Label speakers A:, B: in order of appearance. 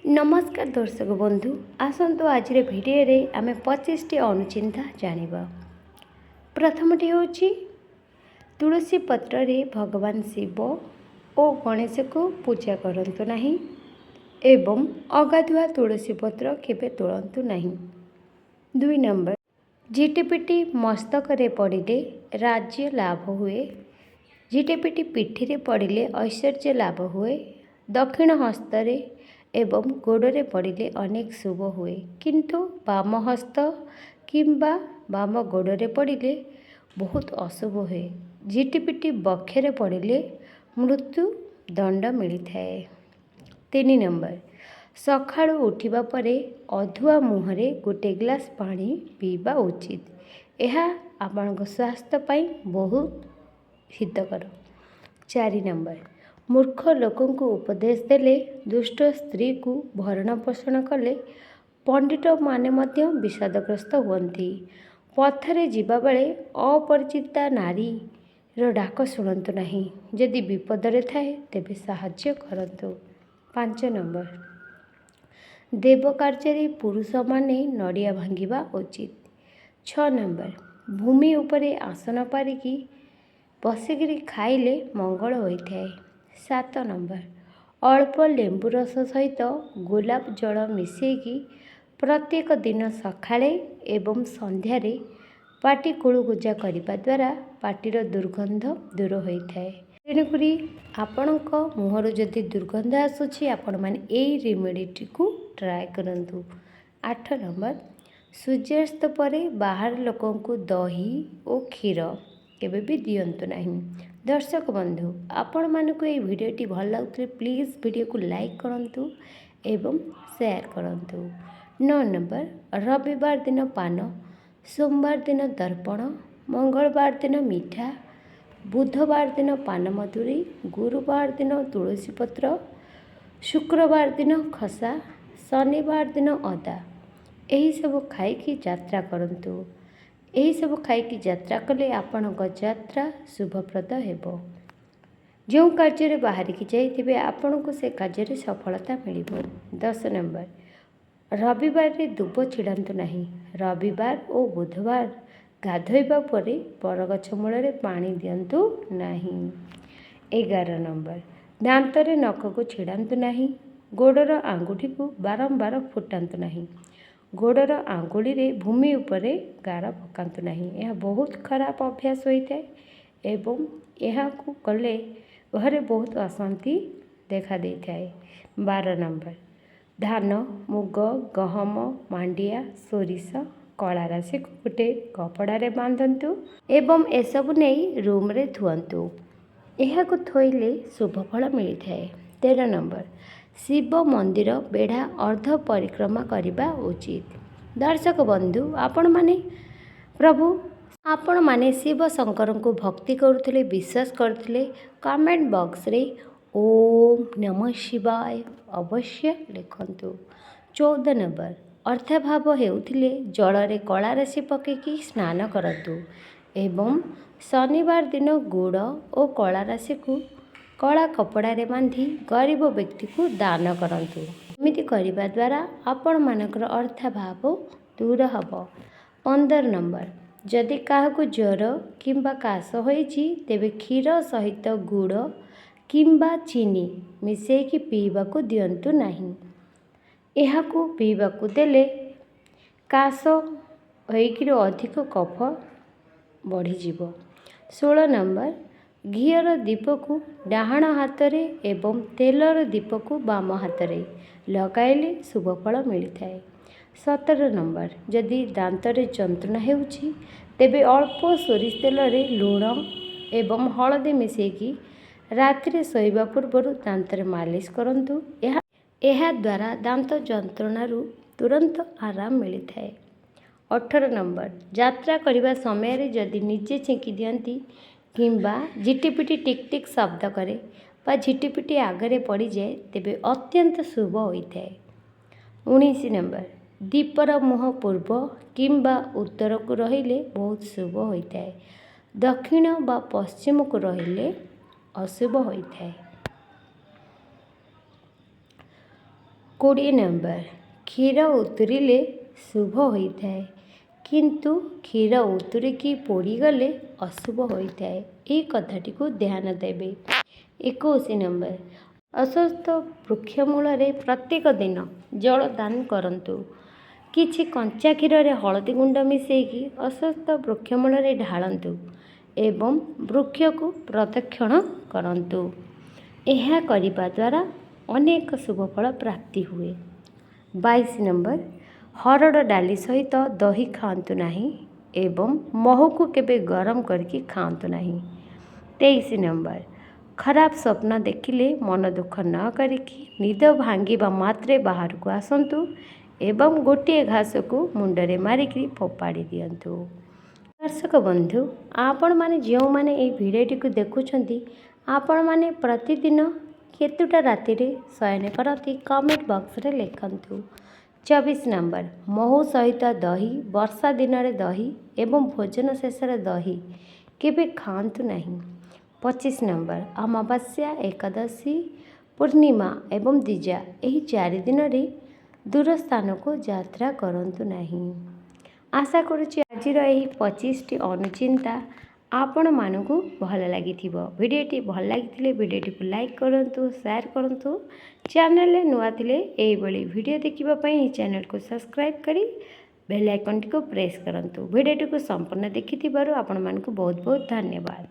A: ନମସ୍କାର ଦର୍ଶକ ବନ୍ଧୁ, ଆସନ୍ତୁ ଆଜିର ଭିଡ଼ିଓରେ ଆମେ 25ଟି ଅନୁଚିନ୍ତା ଜାଣିବା। ପ୍ରଥମଟି ହେଉଛି, ତୁଳସୀ ପତ୍ରରେ ଭଗବାନ ଶିବ ଓ ଗଣେଶକୁ ପୂଜା କରନ୍ତୁ ନାହିଁ ଏବଂ ଅଗାଧୁଆ ତୁଳସୀ ପତ୍ର କେବେ ତୋଳନ୍ତୁ ନାହିଁ। 2 ନମ୍ବର, ଝିଟିପିଟି ମସ୍ତକରେ ପଡ଼ିଲେ ରାଜ୍ୟ ଲାଭ ହୁଏ। ଝିଟିପିଟି ପିଠିରେ ପଡ଼ିଲେ ଐଶ୍ୱର୍ଯ୍ୟ ଲାଭ ହୁଏ। ଦକ୍ଷିଣ ହସ୍ତରେ ଏବଂ ଗୋଡ଼ରେ ପଡ଼ିଲେ ଅନେକ ଶୁଭ ହୁଏ, କିନ୍ତୁ ବାମ ହସ୍ତ କିମ୍ବା ବାମ ଗୋଡ଼ରେ ପଡ଼ିଲେ ବହୁତ ଅଶୁଭ ହୁଏ। ଝିଟିପିଟି ବକ୍ଷରେ ପଡ଼ିଲେ ମୃତ୍ୟୁ ଦଣ୍ଡ ମିଳିଥାଏ। 3 ନମ୍ବର, ସକାଳୁ ଉଠିବା ପରେ ଅଧୁଆ ମୁହଁରେ ଗୋଟେ ଗ୍ଲାସ୍ ପାଣି ପିଇବା ଉଚିତ। ଏହା ଆପଣଙ୍କ ସ୍ୱାସ୍ଥ୍ୟ ପାଇଁ ବହୁତ ହିତକର। 4 ନମ୍ବର, ମୂର୍ଖ ଲୋକଙ୍କୁ ଉପଦେଶ ଦେଲେ, ଦୁଷ୍ଟ ସ୍ତ୍ରୀକୁ ଭରଣ ପୋଷଣ କଲେ ପଣ୍ଡିତମାନେ ମଧ୍ୟ ବିଷାଦଗ୍ରସ୍ତ ହୁଅନ୍ତି। ପଥରେ ଯିବାବେଳେ ଅପରିଚିତା ନାରୀର ଡାକ ଶୁଣନ୍ତୁ ନାହିଁ, ଯଦି ବିପଦରେ ଥାଏ ତେବେ ସାହାଯ୍ୟ କରନ୍ତୁ। 5 ନମ୍ବର, ଦେବ କାର୍ଯ୍ୟରେ ପୁରୁଷମାନେ ନଡ଼ିଆ ଭାଙ୍ଗିବା ଉଚିତ। 6 ନମ୍ବର, ଭୂମି ଉପରେ ଆସନ ପାରିକି ବସିକିରି ଖାଇଲେ ମଙ୍ଗଳ ହୋଇଥାଏ। 7 ନମ୍ବର, ଅଳ୍ପ ଲେମ୍ବୁ ରସ ସହିତ ଗୋଲାପ ଜଳ ମିଶାଇକି ପ୍ରତ୍ୟେକ ଦିନ ସକାଳେ ଏବଂ ସନ୍ଧ୍ୟାରେ ପାଟି କୁଳୁକୁଚା କରିବା ଦ୍ୱାରା ପାଟିର ଦୁର୍ଗନ୍ଧ ଦୂର ହୋଇଥାଏ। ତେଣୁକରି ଆପଣଙ୍କ ମୁହଁରୁ ଯଦି ଦୁର୍ଗନ୍ଧ ଆସୁଛି, ଆପଣମାନେ ଏଇ ରେମେଡ଼ିଟିକୁ ଟ୍ରାଏ କରନ୍ତୁ। 8 ନମ୍ବର, ସୂର୍ଯ୍ୟାସ୍ତ ପରେ ବାହାର ଲୋକଙ୍କୁ ଦହି ଓ କ୍ଷୀର କେବେ ବି ଦିଅନ୍ତୁ ନାହିଁ। ଦର୍ଶକ ବନ୍ଧୁ, ଆପଣମାନଙ୍କୁ ଏଇ ଭିଡ଼ିଓଟି ଭଲ ଲାଗୁଥିଲେ ପ୍ଲିଜ୍ ଭିଡ଼ିଓକୁ ଲାଇକ୍ କରନ୍ତୁ ଏବଂ ସେୟାର କରନ୍ତୁ। 9 ନମ୍ବର, ରବିବାର ଦିନ ପାନ, ସୋମବାର ଦିନ ଦର୍ପଣ, ମଙ୍ଗଳବାର ଦିନ ମିଠା, ବୁଧବାର ଦିନ ପାନମଧୁରୀ, ଗୁରୁବାର ଦିନ ତୁଳସୀ ପତ୍ର, ଶୁକ୍ରବାର ଦିନ ଖସା, ଶନିବାର ଦିନ ଅଦା, ଏହିସବୁ ଖାଇକି ଯାତ୍ରା କରନ୍ତୁ। ଏହିସବୁ ଖାଇକି ଯାତ୍ରା କଲେ ଆପଣଙ୍କ ଯାତ୍ରା ଶୁଭପ୍ରଦ ହେବ। ଯେଉଁ କାର୍ଯ୍ୟରେ ବାହାରିକି ଯାଇଥିବେ, ଆପଣଙ୍କୁ ସେ କାର୍ଯ୍ୟରେ ସଫଳତା ମିଳିବ। 10 ନମ୍ବର, ରବିବାରରେ ଦୁବ ଛିଡ଼ାନ୍ତୁ ନାହିଁ। ରବିବାର ଓ ବୁଧବାର ଗାଧୋଇବା ପରେ ବରଗଛ ମୂଳରେ ପାଣି ଦିଅନ୍ତୁ ନାହିଁ। 11 ନମ୍ବର, ଦାନ୍ତରେ ନଖକୁ ଛିଡ଼ାନ୍ତୁ ନାହିଁ। ଗୋଡ଼ର ଆଙ୍ଗୁଠିକୁ ବାରମ୍ବାର ଫୁଟାନ୍ତୁ ନାହିଁ। ଗୋଡ଼ର ଆଙ୍ଗୁଳିରେ ଭୂମି ଉପରେ ଗାର ପକାନ୍ତୁ ନାହିଁ। ଏହା ବହୁତ ଖରାପ ଅଭ୍ୟାସ ହୋଇଥାଏ ଏବଂ ଏହାକୁ କଲେ ଘରେ ବହୁତ ଅଶାନ୍ତି ଦେଖା ଦେଇଥାଏ। 12 ନମ୍ବର, ଧାନ, ମୁଗ, ଗହମ, ମାଣ୍ଡିଆ, ସୋରିଷ, କଳା ରାଶିକୁ ଗୋଟେ କପଡ଼ାରେ ବାନ୍ଧନ୍ତୁ ଏବଂ ଏସବୁ ନେଇ ରୁମ୍ରେ ଥୁଅନ୍ତୁ। ଏହାକୁ ଥୋଇଲେ ଶୁଭ ଫଳ ମିଳିଥାଏ। 13 ନମ୍ବର, ଶିବ ମନ୍ଦିର ବେଢ଼ା ଅର୍ଦ୍ଧ ପରିକ୍ରମା କରିବା ଉଚିତ। ଦର୍ଶକ ବନ୍ଧୁ, ଆପଣମାନେ ପ୍ରଭୁ ଆପଣମାନେ ଶିବ ଶଙ୍କରଙ୍କୁ ଭକ୍ତି କରୁଥିଲେ, ବିଶ୍ୱାସ କରୁଥିଲେ, କମେଣ୍ଟ ବକ୍ସରେ ଓମ୍ ନମଃ ଶିବାୟ ଅବଶ୍ୟ ଲେଖନ୍ତୁ। 14 ନମ୍ବର, ଅର୍ଥାଭାବ ହେଉଥିଲେ ଜଳରେ କଳା ରାଶି ପକାଇକି ସ୍ନାନ କରନ୍ତୁ ଏବଂ ଶନିବାର ଦିନ ଗୁଡ଼ ଓ କଳା ରାଶିକୁ କଳା କପଡ଼ାରେ ବାନ୍ଧି ଗରିବ ବ୍ୟକ୍ତିକୁ ଦାନ କରନ୍ତୁ। ଏମିତି କରିବା ଦ୍ୱାରା ଆପଣମାନଙ୍କର ଅର୍ଥାଭାବ ଦୂର ହେବ। 15 ନମ୍ବର, ଯଦି କାହାକୁ ଜ୍ୱର କିମ୍ବା କାଶ ହୋଇଛି, ତେବେ କ୍ଷୀର ସହିତ ଗୁଡ଼ କିମ୍ବା ଚିନି ମିଶାଇକି ପିଇବାକୁ ଦିଅନ୍ତୁ ନାହିଁ। ଏହାକୁ ପିଇବାକୁ ଦେଲେ କାଶ ହୋଇକିରି ଅଧିକ କଫ ବଢ଼ିଯିବ। 16 ନମ୍ବର, ଘିଅର ଦୀପକୁ ଡାହାଣ ହାତରେ ଏବଂ ତେଲର ଦୀପକୁ ବାମ ହାତରେ ଲଗାଇଲେ ଶୁଭଫଳ ମିଳିଥାଏ। 17 ନମ୍ବର, ଯଦି ଦାନ୍ତରେ ଯନ୍ତ୍ରଣା ହେଉଛି, ତେବେ ଅଳ୍ପ ସୋରିଷ ତେଲରେ ଲୁଣ ଏବଂ ହଳଦୀ ମିଶାଇକି ରାତିରେ ଶୋଇବା ପୂର୍ବରୁ ଦାନ୍ତରେ ମାଲିସ କରନ୍ତୁ। ଏହାଦ୍ୱାରା ଦାନ୍ତ ଯନ୍ତ୍ରଣାରୁ ତୁରନ୍ତ ଆରାମ ମିଳିଥାଏ। 18 ନମ୍ବର, ଯାତ୍ରା କରିବା ସମୟରେ ଯଦି ନିଜେ ଛିଙ୍କି ଦିଅନ୍ତି କିମ୍ବା ଝିଟିପିଟି ଟିକ୍ ଟିକ୍ ଶବ୍ଦ କରେ ବା ଝିଟିପିଟି ଆଗରେ ପଡ଼ିଯାଏ, ତେବେ ଅତ୍ୟନ୍ତ ଶୁଭ ହୋଇଥାଏ। 19 ନମ୍ବର, ଦୀପର ମୁହଁ ପୂର୍ବ କିମ୍ବା ଉତ୍ତରକୁ ରହିଲେ ବହୁତ ଶୁଭ ହୋଇଥାଏ। ଦକ୍ଷିଣ ବା ପଶ୍ଚିମକୁ ରହିଲେ ଅଶୁଭ ହୋଇଥାଏ। 20 ନମ୍ବର, କ୍ଷୀର ଉତୁରିଲେ ଶୁଭ ହୋଇଥାଏ, କିନ୍ତୁ କ୍ଷୀର ଉତୁରିକି ପୋଡ଼ିଗଲେ ଅଶୁଭ ହୋଇଥାଏ। ଏହି କଥାଟିକୁ ଧ୍ୟାନ ଦେବେ। 21 ନମ୍ବର, ଅଶ୍ୱତ୍ଥ ବୃକ୍ଷ ମୂଳରେ ପ୍ରତ୍ୟେକ ଦିନ ଜଳ ଦାନ କରନ୍ତୁ। କିଛି କଞ୍ଚା କ୍ଷୀରରେ ହଳଦୀ ଗୁଣ୍ଡ ମିଶାଇକି ଅଶ୍ୱତ୍ଥ ବୃକ୍ଷ ମୂଳରେ ଢାଳନ୍ତୁ ଏବଂ ବୃକ୍ଷକୁ ପ୍ରଦକ୍ଷିଣ କରନ୍ତୁ। ଏହା କରିବା ଦ୍ୱାରା ଅନେକ ଶୁଭଫଳ ପ୍ରାପ୍ତି ହୁଏ। 22 ନମ୍ବର, ହରଡ଼ ଡାଲି ସହିତ ଦହି ଖାଆନ୍ତୁ ନାହିଁ ଏବଂ ମହୁକୁ କେବେ ଗରମ କରିକି ଖାଆନ୍ତୁ ନାହିଁ। 23 ନମ୍ବର, ଖରାପ ସ୍ୱପ୍ନ ଦେଖିଲେ ମନ ଦୁଃଖ ନ କରିକି ନିଦ ଭାଙ୍ଗିବା ମାତ୍ରେ ବାହାରକୁ ଆସନ୍ତୁ ଏବଂ ଗୋଟିଏ ଘାସକୁ ମୁଣ୍ଡରେ ମାରିକି ଫୋପାଡ଼ି ଦିଅନ୍ତୁ। ଦର୍ଶକ ବନ୍ଧୁ, ଆପଣମାନେ ଯେଉଁମାନେ ଏହି ଭିଡ଼ିଓଟିକୁ ଦେଖୁଛନ୍ତି, ଆପଣମାନେ ପ୍ରତିଦିନ କେତୋଟା ରାତିରେ ଶୟନ କରନ୍ତି, କମେଣ୍ଟ ବକ୍ସରେ ଲେଖନ୍ତୁ। 24 ନମ୍ବର, ମହୁ ସହିତ ଦହି, ବର୍ଷା ଦିନରେ ଦହି ଏବଂ ଭୋଜନ ଶେଷରେ ଦହି କେବେ ଖାଆନ୍ତୁ ନାହିଁ। 25 ନମ୍ବର, ଅମାବାସ୍ୟା, ଏକାଦଶୀ, ପୂର୍ଣ୍ଣିମା ଏବଂ ଦ୍ୱିଜା ଏହି 4 ଦିନରେ ଦୂର ସ୍ଥାନକୁ ଯାତ୍ରା କରନ୍ତୁ ନାହିଁ। ଆଶା କରୁଛି ଆଜିର ଏହି 25ଟି ଅନୁଚିନ୍ତା ଆପଣମାନଙ୍କୁ ଭଲ ଲାଗିଥିବ। ଭିଡ଼ିଓଟି ଭଲ ଲାଗିଥିଲେ ଭିଡ଼ିଓଟିକୁ ଲାଇକ୍ କରନ୍ତୁ, ସେୟାର କରନ୍ତୁ। ଚ୍ୟାନେଲରେ ନୂଆ ଥିଲେ ଏଇଭଳି ଭିଡ଼ିଓ ଦେଖିବା ପାଇଁ ଏହି ଚ୍ୟାନେଲକୁ ସବସ୍କ୍ରାଇବ୍ କରି ବେଲ୍ ଆଇକନ୍ଟିକୁ ପ୍ରେସ୍ କରନ୍ତୁ। ଭିଡ଼ିଓଟିକୁ ସମ୍ପୂର୍ଣ୍ଣ ଦେଖିଥିବାରୁ ଆପଣମାନଙ୍କୁ ବହୁତ ବହୁତ ଧନ୍ୟବାଦ।